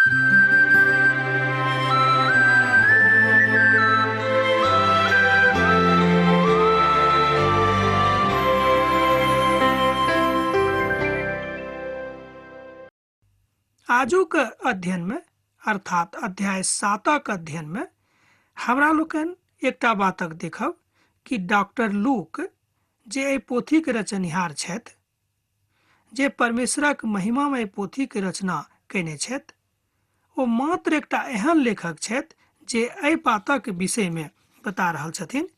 आजुक अध्ययन में अर्थात अध्याय 7 अध्ययन में हमरा लोकनि एकटा बातक देखब कि डॉक्टर लूक जे एहि पोथीक रचनिहार छथि, जे परमेश्वरक महिमा में एहि पोथीक रचना कयने छथि, ओ मात्र एकटा एहन लेखक छथि जे एहि बातक विषय में बता रहल छथिन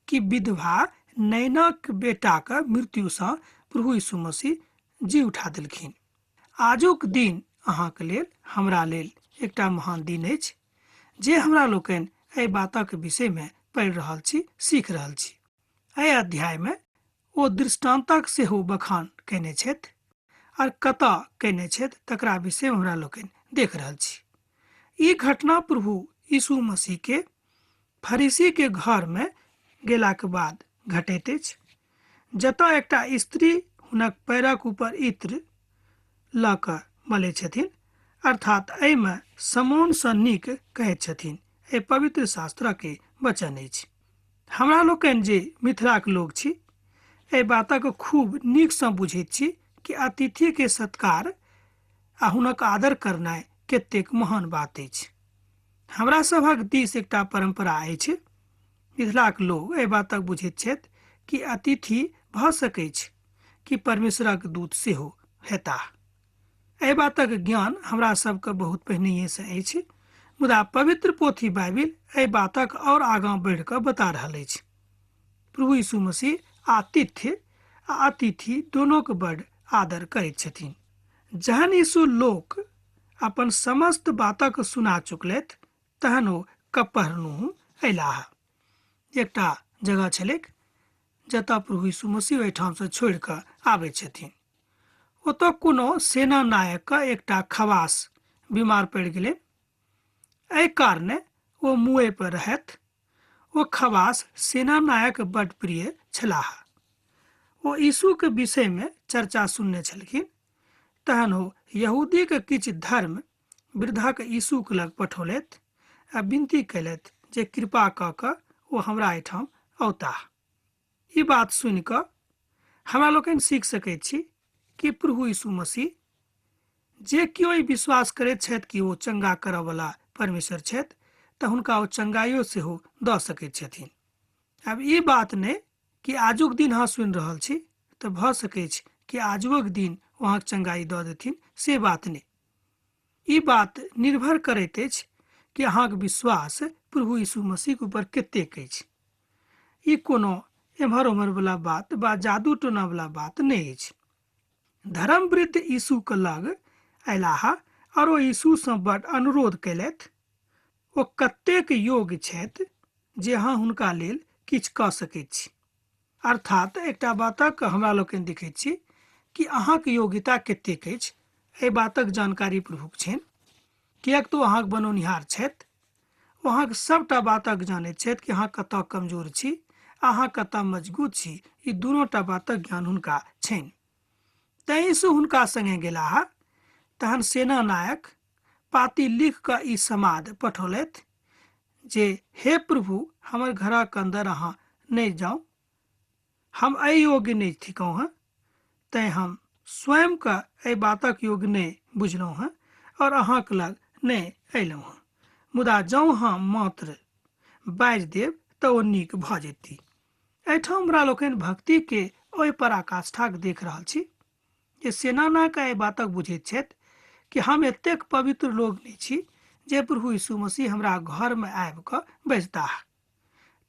कि विधवा नैनक बेटाक मृत्युसँ प्रभु यीशु मसीह जी उठा देलखिन। आजुक दिन अहाँक लेल हमरा लेल एकटा महान दिन अछि जे हमरा लोकनि एहि बातक विषय में पढ़ि रहल छी, सीख रहल छी। एहि अध्याय में ओ दृष्टान्तक सेहो बखान कयने छथि और कतऽ कयने छथि तकरा विषय में हमरा लोकनि देख रहल छी। ई घटना प्रभु यीशु मसीह के फरीसी के घर में गेलाक बाद घटैत अछि, जतऽ एकटा स्त्री हुनक पैरक ऊपर इत्र लऽ कऽ मलै छथिन, अर्थात एहिमे समौनसँ नीक कहैत छथिन। एहि पवित्र शास्त्रक वचन अछि। हमरा लोकनि जे मिथिलाक लोक छी एहि बातक खूब नीकसँ बुझैत छी कि अतिथिके सत्कार आ हुनक आदर करनाइ कतेक महान बात अछि। हमरा सभक दिस एकटा परंपरा अछि, मिथिलाक लोक एहि बातक बुझैत छथि कि अतिथि भऽ सकैछ कि परमेश्वरक दूत सेहो हेताह। एहि बातक ज्ञान हमरा सबके बहुत पहिनहिएसँ अछि, मुदा पवित्र पोथी बाइबिल एहि बातक और आगाँ बढ़ि कऽ बता रहल अछि। प्रभु यीशु मसीह आतिथ्य आ अतिथि दोनोक बड़ आदर करैत छथिन। जहन यीशु लोक अपन समस्त बातक सुना चुकलथि तहन ओ कपरनहूम अयलाह। एकटा जगह छलैक जतऽ प्रभु यीशु मसीह ओहिठामसँ छोड़ि कऽ आबैत छथिन। ओतऽ कोनो सेना नायकक एकटा खवास बीमार पड़ि गेलै। एहि कारणे ओ मुए पर रहथि। ओ खवास सेना नायक बड प्रिय छलाह। ओ यीशुके विषयमे चर्चा सुनने छलखिन। तहन ओ यहूदीके किछु धर्म वृद्धाके यीशुके लग पठौलथि आ विनती कयलथि जे कृपा कऽ कऽ ओ हमरा एहिठाम औताह। ई बात सुनि कऽ हमरा लोकनि सीख सकैत छी कि प्रभु यीशु मसीह जे केओ ई विश्वास करैत छथि कि ओ चंगा करऽवला परमेश्वर छथि तऽ हुनका ओ चंगाइयो सेहो दऽ सकैत छथिन। आब ई बात नहि कि आजुक दिन अहाँ सुनि रहल छी तऽ भऽ सकैछ कि आजुक दिन ओ अहाँके चंगाई दऽ देथिन, से बात नहि। ई बात निर्भर करैत अछि कि अहाँके विश्वास प्रभु यीशु मसीहके ऊपर कतेक अछि। ई कोनो एम्हर ओम्हर वाला बात बा जादू टोना वाला बात नहि अछि। धर्म वृद्ध यीशु के लग अयलाह और ओ यीशु सँ बड अनुरोध कयलथि। ओ कतेक योग्य छथि जे अहाँ हुनका लेल किछु कऽ सकैत छी। अर्थात एकटा बातक हमरा लोकनि देखैत छी कि अहाँके योग्यता कतेक अछि, एहि बातक जानकारी प्रभुक छनि, किएक तऽ ओ अहाँके बनौनिहार छथि। ओ अहाँके सबटा बातक जानैत छथि कि अहाँ कतऽ कमजोर छी, अहाँ कतऽ मजबूत छी, ई दुनूटा बातक ज्ञान हुनका छनि। तैं यीशु हुनका संगे गेलाह। तहन सेना नायक पाती लिख कऽ ई समाद पठौलथि जे हे प्रभु, हमर घरक अन्दर अहाँ नहि जाउ, हम एहि योग्य नहि थिकहुँ हँ, तैं हम स्वयं के एहि बातक योग्य नहि बुझलहुँ हँ और अहाँक लग नहि अयलहुँ हँ, मुदा जौं हम मात्र बाजि देब तऽ ओ नीक भऽ जेती। एहिठाम हमरा लोकनि भक्ति के ओहि पराकाष्ठाक देख रहल छी जे सेनानाक एहि बातक बुझैत छथि कि हम एतेक पवित्र लोक नहि छी जे प्रभु यीशु मसीह हमरा घर में आबि कऽ बजताह।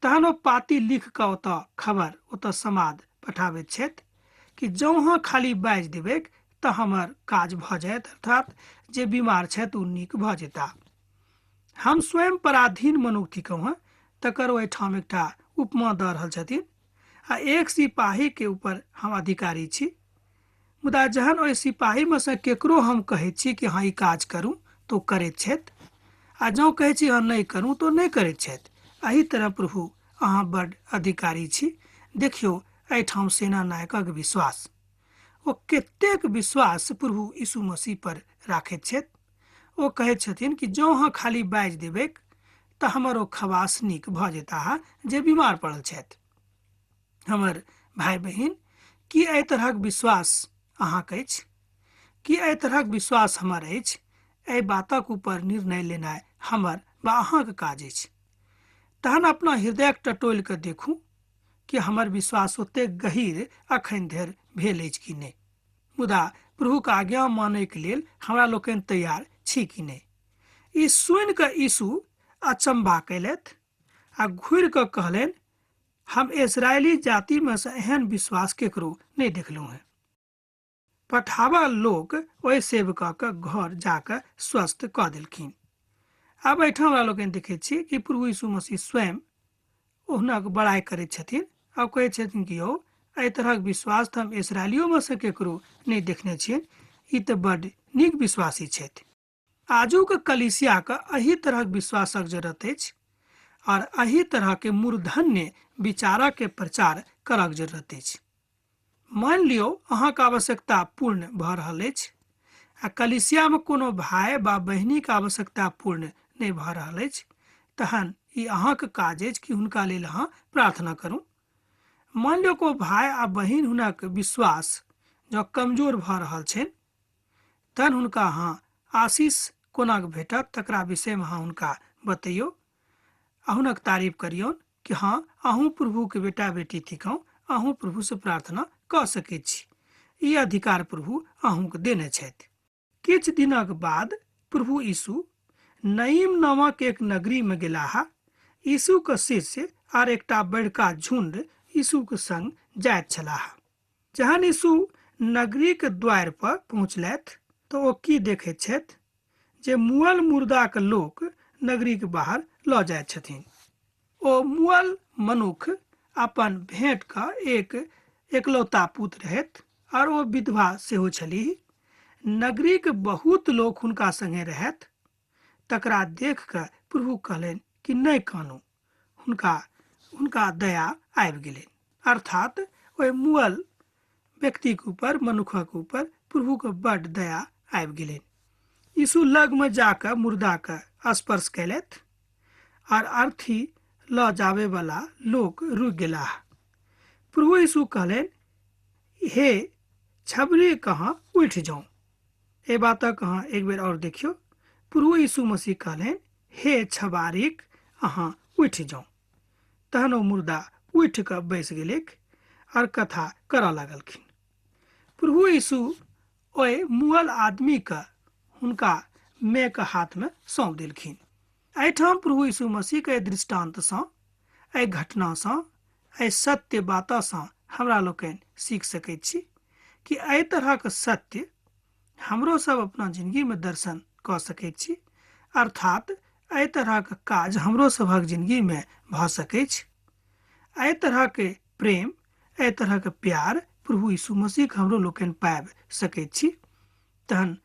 तहन ओ पाती लिख कऽ ओतऽ खबर, ओतऽ समाद पठाबैत छथि कि जौं अहाँ खाली बाजि देबैक तऽ हमर काज भऽ जायत, अर्थात जे बीमार छथि ओ नीक भऽ जेताह। हम स्वयं पराधीन मनुख थिकहुँ हँ, तकर ओ एहिठाम एकटा उपमा दऽ रहल छथिन आ एक सिपाही के ऊपर हम अधिकारी छी, मुदा जहन ओहि सिपाही में सँ केकरो हम कहैत छी कि हाँ ई काज करू तऽ ओ करैत छथि, आ जँ कहैत छी हाँ नहि करू तऽ ओ नहि करैत छथि। एहि तरह प्रभु अहाँ बड अधिकारी छी। देखियौ एहिठाम सेना नायकक विश्वास, ओ कतेक विश्वास प्रभु यीशु मसीह पर राखैत छथि। ओ कहैत छथिन कि जँ अहाँ खाली बाजि देबैक तऽ हमर ओ खवास नीक भऽ जेताह जे बीमार पड़ल छथि। हमर भाय बहिन, की एहि तरहक विश्वास अहाँक अछि? की एहि तरहक विश्वास हमर अछि? एहि बातक ऊपर निर्णय लेनाइ हमर वा अहाँक काज अछि। तहन अपना हृदयक टटोलि कऽ देखू कि हमर विश्वास ओतेक गहीर अखन धरि भेल अछि कि नहि। मुदा प्रभुक आज्ञा मानैके लेल हमरा लोकनि तैयार छी कि नहि। ई सुनि कऽ यीशु अचम्भा कयलथि आ घुरि कऽ कहलनि, हम इस्राएली जातिमे सँ एहन विश्वास केकरो नहि देखलहुँ हेँ। पठाबल लोक ओहि सेवकक घर जाकऽ स्वस्थ कऽ देलखिन। आब एहिठाम हमरा लोकनि देखैत छी कि प्रभु यीशु मसीह स्वयं हुनक बड़ाइ करैत छथिन आ कहैत छथिन कि यौ, एहि तरहक विश्वास तऽ हम इसराइलियोमे सँ केकरो नहि देखने छियनि, ई तऽ बड्ड नीक विश्वासी छथि। आजुक कलीसियाके एहि तरहक विश्वासक जरूरत अछि और एहि तरहके मूर्धन्य विचारक प्रचार करक जरूरत अछि। मानि लियौ अहाँके आवश्यकता पूर्ण भऽ रहल अछि आ कलीसियामे कोनो भाय वा बहिनीके आवश्यकता पूर्ण नहि भऽ रहल अछि, तहन ई अहाँके काज अछि कि हुनका लेल अहाँ प्रार्थना करू। मानि लियौ को भाय आ बहिन हुनक विश्वास जँ कमजोर भऽ रहल छनि, तहन हुनका अहाँ आशीष कोना भेटत तकरा विषयमे अहाँ हुनका बतैयौ आ हुनक तारीफ करियौन कि हँ, अहूँ प्रभुके बेटा बेटी थिकहुँ, अहूँ प्रभुसँ प्रार्थना कऽ सकैत छी। ई अधिकार प्रभु अहूँके देने छथि। किछु दिनक बाद प्रभु यीशु नईम नामक एक नगरीमे गेलाह। यीशुके शिष्य आर एकटा बड़का झुंड यीशुके संग जाइत छलाह। जहन यीशु नगरीके द्वार पर पहुँचलथि तऽ ओ की देखैत छथि जे मुअल मुर्दाके लोक नगरीके बाहर लऽ जाइत छथिन। ओ मुअल मनुख अपन भेंट का एक एकलौता पुत्र रहैत और ओ विधवा सेहो छलीह। नगरीके बहुत लोक हुनका संगे रहैत। तकरा देख कऽ प्रभु कहलनि कि नहि कानू। हुनका हुनका दया आबि गेलनि। अर्थात ओहि मुअल व्यक्तिके ऊपर, मनुखक ऊपर प्रभुके बड्ड दया आबि गेलनि। यीशु लगमे जाकऽ मुर्दाके स्पर्श कयलथि आर अर्थी लऽ जाबेवला लोक रुकि गेलाह। प्रभु यीशु कहलनि, हे छबरी, कहाँ उठि जाउ। एहि बातक अहाँ एक बेर आओर देखियौ। प्रभु यीशु मसीह कहलनि, हे छबारिक, अहाँ उठि जाउ। तहन ओ मुर्दा उठि कऽ बैस गेलैक और कथा करऽ लागलखिन। प्रभु यीशु ओहि मुअल आदमीके हुनका मायके हाथमे सौंप देलखिन। एहिठाम प्रभु यीशु मसीहके एहि दृष्टान्तसँ, एहि घटनासँ, एहि सत्य बातसँ हमरा लोकनि सीख सकैत छी कि एहि तरहक सत्य हमरो सब अपना जिंदगीमे दर्शन कऽ सकैत छी। अर्थात एहि तरहक काज हमरो सभक जिंदगीमे भऽ सकैछ। एहि तरहक प्रेम, एहि तरहक प्यार प्रभु यीशु मसीह हमरो लोकनि पाबि सकैत छी। तहन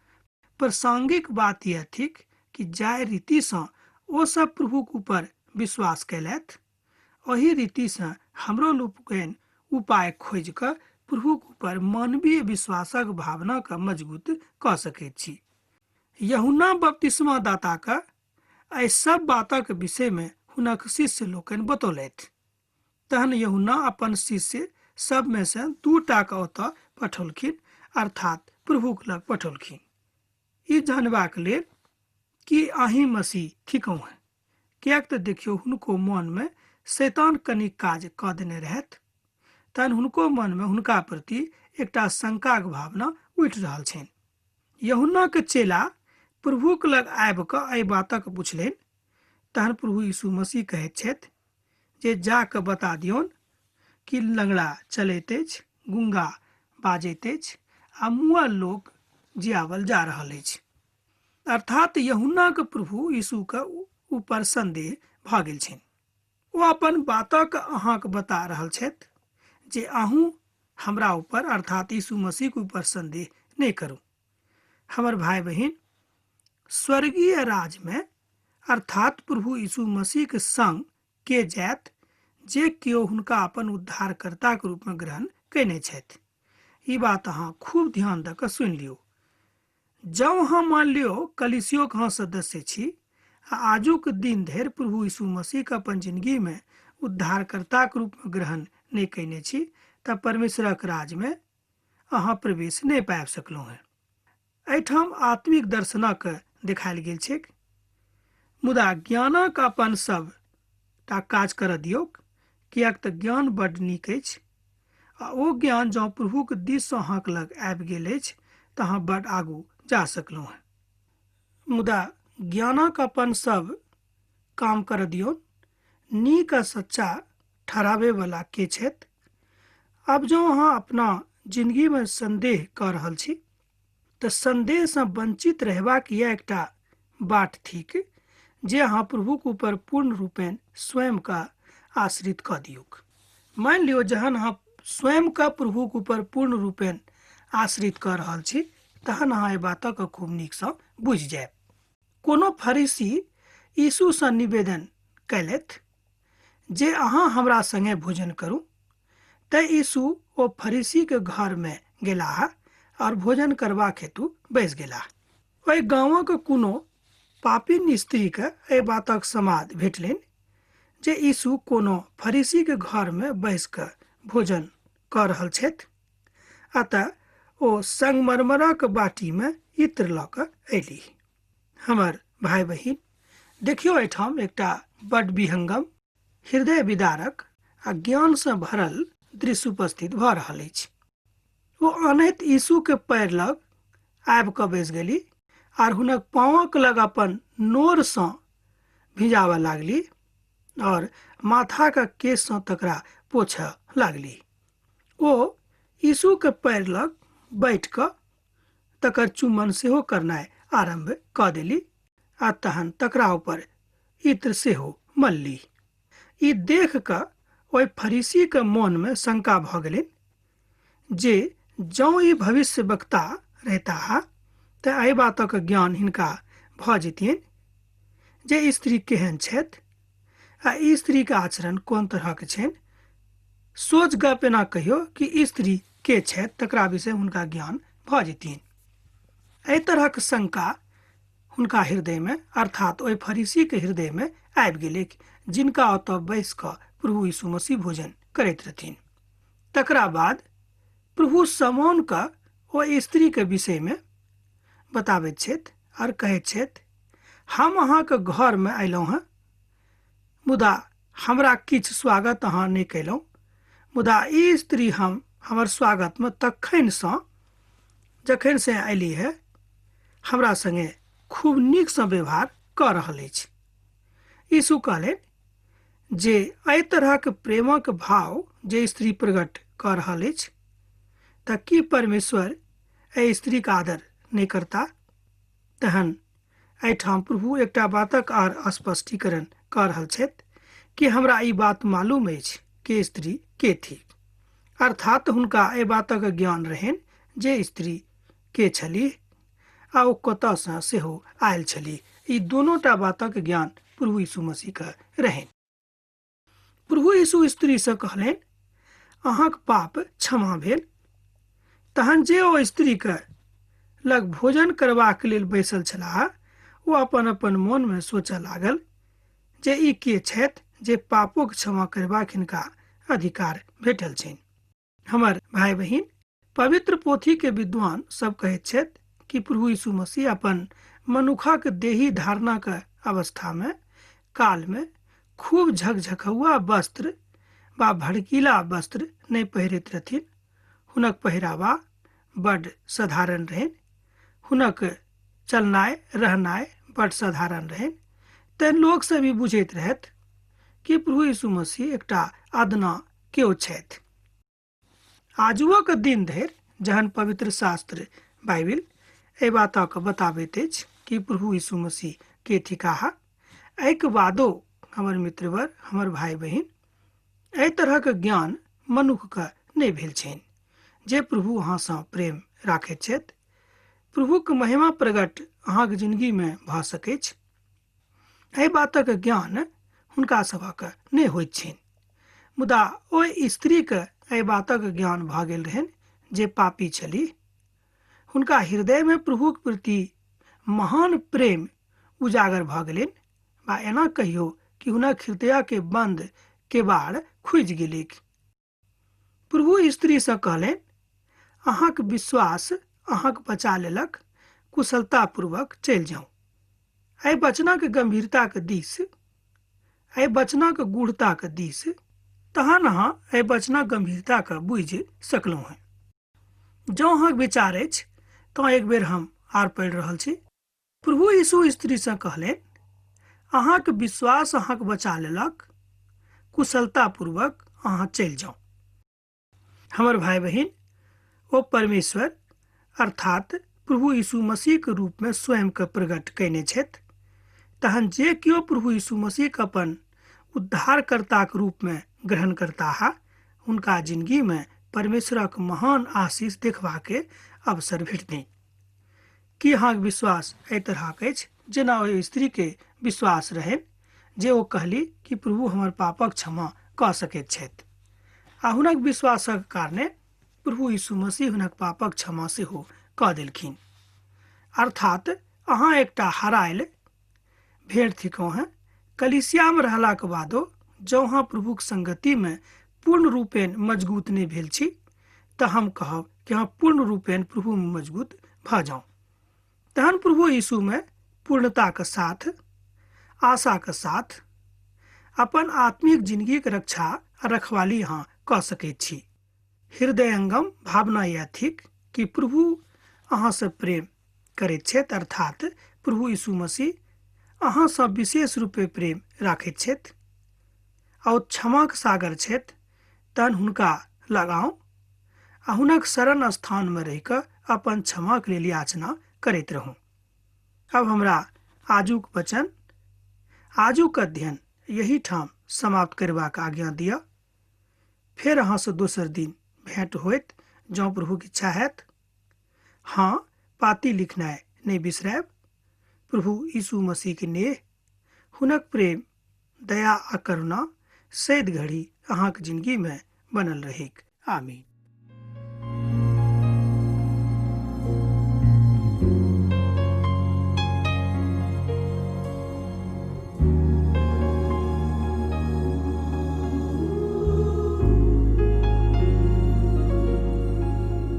प्रासंगिक बात यह थिक कि जाहि रीतिसँ ओ सब प्रभुक ऊपर विश्वास कयलथि, ओही रीतिसँ हमरो लोकनि उपाय खोजि कऽ प्रभुक ऊपर मानवीय विश्वासक भावनाके मजबूत कऽ सकैत छी। यूहन्ना बपतिस्मा दाताके एहि सब बातक विषयमे हुनक शिष्य लोकनि बतौलथि। तहन यूहन्ना अपन शिष्य सबमे सँ 2 के ओतऽ पठौलखिन, अर्थात प्रभुक लग पठौलखिन, ई जानबाक लेल कि अहीं मसीह थिकहुँ हेँ। किएक तऽ देखियौ, हुनको मनमे शैतान कनि काज कऽ देने रहथि। तहन हुनको मनमे हुनका प्रति एकटा शंकाक भावना उठि रहल छनि। यूहन्नाके चेला प्रभुक लग आबि कऽ एहि बातक पुछलनि। तहन प्रभु यीशु मसीह कहैत छथि जे जा कऽ बता दियौन कि लंगड़ा चलैत अछि, गुंगा बाजैत अछि आ मुअल लोक जियावल जा रहल अछि। अर्थात यूहन्नाके प्रभु यीशुके ऊपर संदेह भऽ गेल छनि। ओ अपन बातक अहाँके बता रहल छथि जे अहूँ हमरा ऊपर अर्थात यीशु मसीहके ऊपर संदेह नहि करू। हमर भाई बहिन, स्वर्गीय राजमे अर्थात प्रभु यीशु मसीहके संग के जायत जे केओ हुनका अपन उद्धारकर्ताके रूपमे ग्रहण कयने छथि। ई बात अहाँ खूब ध्यान दऽ कऽ सुनि लियौ। जँ अहाँ मान लियौ कलिसियोक अहाँ सदस्य छी आ आजुक दिन धरि प्रभु यीशु मसीहके अपन जिंदगीमे उद्धारकर्ताक रूपमे ग्रहण नहि कयने छी तऽ परमेश्वरक राजमे अहाँ प्रवेश नहि पाबि सकलहुँ हेँ। एहिठाम आत्मिक दर्शनक देखायल गेल छैक। मुदा ज्ञानक अपन सब टा काज करऽ दियौक, किएक तऽ ज्ञान बड्ड नीक अछि आ ओ ज्ञान जँ प्रभुक दिससँ अहाँक लग आबि गेल अछि तऽ अहाँ बड्ड आगू जा सकलहुँ हेँ। मुदा ज्ञानक अपन सब काम करऽ दियौन। नीक आ सच्चा ठहराबैवला के छथि? आब जँ अहाँ अपना जिनगीमे सन्देह कऽ रहल छी तऽ सन्देहसँ वञ्चित रहबाक इएह एकटा बाट थिक जे अहाँ प्रभुक ऊपर पूर्ण रूपेण स्वयंके आश्रित कऽ दियौक। मानि लियौ जहन अहाँ स्वयंके प्रभुक ऊपर पूर्ण रूपेण आश्रित कऽ रहल छी तहन अहाँ एहि बातक खूब नीकसँ बुझि जायब। कोनो फरीसी यीशुसँ निवेदन कयलथि जे अहाँ हमरा संगे भोजन करू। तै यीशु ओ फरीसीक घर मे गेलाह और भोजन करबाक हेतु बैस गेलाह। ओहि गामक कोनो पापिन स्त्रीक एहि बातक समाद भेटलनि जे यीशु कोनो फरीसीक घर मे बैस कऽ भोजन कऽ रहल छथि। अतः ओ संगमरमरक बाटी मे इत्र लऽ कऽ अयलीह। हमर भाय बहिन, देखियौ एहिठाम एकटा बड विहंगम, हृदय विदारक आ ज्ञानसँ भरल दृश्य उपस्थित भऽ रहल अछि। ओ अनैत यीशुके पैर लग आबि कऽ बैस गेली आर हुनक पाँवक लग अपन नोरसँ भिजाबऽ लागली और माथाक केशसँ तकरा पोछऽ लागली। ओ यीशुके पैर लग बैठ कऽ तकर चुम्बन सेहो करनाइ आरम्भ कऽ देली आ तहन तकरा ऊपर इत्र सेहो मलली। ई देख कऽ ओहि फरीसीके मोनमे शंका भऽ गेलनि जे जँ ई भविष्य वक्ता रहिताह तऽ एहि बातक ज्ञान हिनका भऽ जैतियनि जे स्त्री केहन छथि आ ई स्त्रीके आचरण कोन तरहक छनि। सोझ गप एना कहियौ कि स्त्री के छथि तकरा विषय हुनका ज्ञान भऽ जैतियनि। एहि तरहक शंका हुनका हृदयमे अर्थात ओहि फरीसीके हृदयमे आबि गेलैक जिनका ओतऽ बैस कऽ प्रभु यीशु मसीह भोजन करैत रहथिन। तकरा बाद प्रभु शमौनके ओहि स्त्रीके विषयमे बताबैत छथि आओर कहैत छथि, हम अहाँके घरमे अयलहुँ हँ, मुदा हमरा किछु स्वागत अहाँ नहि कयलहुँ, मुदा ई स्त्री हम हमर स्वागतमे तखनसँ जखन से अयली है हमरा संगे खूब नीकसँ व्यवहार कऽ रहल अछि। यीशु कहलनि जे एहि तरहक प्रेमक भाव जे स्त्री प्रकट कऽ रहल अछि तऽ की परमेश्वर एहि स्त्रीक आदर नहि करता? तहन एहिठाम प्रभु एकटा बातक आर स्पष्टीकरण कऽ रहल छथि कि हमरा ई बात मालूम अछि कि स्त्री के थिक। अर्थात हुनका एहि बातक ज्ञान रहनि जे स्त्री के छलीह आ ओ कतऽसँ सेहो आयल छलीह। ई दोनोटा बातक ज्ञान प्रभु यीशु मसीहके रहनि। प्रभु यीशु स्त्रीसँ कहलनि, अहाँक पाप क्षमा भेल। तहन जे ओ स्त्रीके लग भोजन करबाक लेल बैसल छलाह ओ अपन अपन मोनमे सोचऽ लागल जे ई के छथि जे पापोक क्षमा करबाक हिनका अधिकार भेटल छनि। हमर भाय बहिन, पवित्र पोथी के विद्वान सब कहैत छथि कि प्रभु यीशु मसीह अपन मनुखक देही धारणाक अवस्था में काल में खूब झकझकौआ वस्त्र वा भड़कीला वस्त्र नहि पहिरैत रहथिन। हुनक पहिरावा बड साधारण रहनि। हुनक चलनाइ रहनाइ बड साधारण रहनि। तें लोक सब ई बुझैत रहथि कि प्रभु यीशु मसीह एकटा अदना केओ छथि। आजुओक दिन धरि जहन पवित्र शास्त्र बाइबिल एहि बातक बताबैत अछि कि प्रभु यीशु मसीह के थिकाह, एहिके बादो हमर मित्रवर, हमर भाई बहिन, एहि तरहक ज्ञान मनुखके नहि भेल छनि जे प्रभु अहाँसँ प्रेम राखैत छथि। प्रभुक महिमा प्रकट अहाँक जिंदगीमे भऽ सकैछ, एहि बातक ज्ञान हुनका सभक नहि होइत छनि। मुदा ओहि स्त्रीके एहि बातक ज्ञान भऽ गेल रहनि जे पापी छलीह। हुनका हृदयमे प्रभुक प्रति महान प्रेम उजागर भऽ गेलनि वा एना कहियौ कि हुनक हृदयके बन्द केबाड़ खुजि गेलैक। प्रभु स्त्रीसँ कहलनि, अहाँक विश्वास अहाँक बचा लेलक, कुशलतापूर्वक चलि जाउ। एहि वचनक गंभीरताक दिस, एहि वचनक गूढ़ताक दिस, तहन अहाँ एहि वचनक गंभीरताके बुझि सकलहुँ हेँ। जँ अहाँक विचार अछि तँ एक बेर हम आर पढ़ि रहल छी। प्रभु यीशु स्त्रीसँ कहलनि, अहाँक विश्वास अहाँक बचा लेलक, कुशलतापूर्वक अहाँ चलि जाउ। हमर भाइ बहिन, ओ परमेश्वर अर्थात प्रभु यीशु मसीहके रूपमे स्वयंके प्रकट कयने छथि। तहन जे केओ प्रभु यीशु मसीहके अपन उद्धारकर्ताक रूपमे ग्रहण करताह, हुनका जिनगीमे परमेश्वरक महान आशीष देखबाके अवसर भेटतनि। की अहाँक विश्वास एहि तरहक अछि जेना ओहि स्त्रीके विश्वास रहनि जे ओ कहली कि प्रभु हमर पापक क्षमा कऽ सकैत छथि, आ हुनक विश्वासक कारणे प्रभु यीशु मसीह हुनक पापक क्षमा सेहो कऽ देलखिन। अर्थात अहाँ एकटा हरायल भेड़ थिकहुँ हेँ। कलीसियामे रहलाक बादो जँ अहाँ प्रभुक संगतिमे पूर्ण रूपेण मजगूत नहि भेल छी तऽ हम कहब कि अहाँ पूर्ण रूपेण प्रभुमे मजगूत भऽ जाउ। तहन प्रभु यीशुमे पूर्णताक साथ, आशाक साथ अपन आत्मिक जिंदगीक रक्षा आ रखवाली अहाँ कऽ सकैत छी। हृदयंगम भावना यैह थिक कि प्रभु अहाँसँ प्रेम करैत छथि, अर्थात प्रभु यीशु मसीह अहाँसँ विशेष रूपे प्रेम राखैत छथि आ ओ क्षमाक सागर छथि। तहन हुनका लगाउ आ हुनक शरण स्थानमे रहि कऽ अपन क्षमाक लेल याचना करैत रहू। अब हमरा आजुक वचन, आजुक अध्ययन यही ठाम समाप्त करबाक आज्ञा दिअ। फेर अहाँसँ दोसर दिन भेंट होयत, जँ प्रभुक इच्छा हैत। हाँ, पाती लिखनाइ नहि बिसरायब। प्रभु यीशु मसीहके नेह, हुनक प्रेम, दया आ करुणा सैद घड़ी अहाँक जिंदगीमे बनल रहैक। आमीन।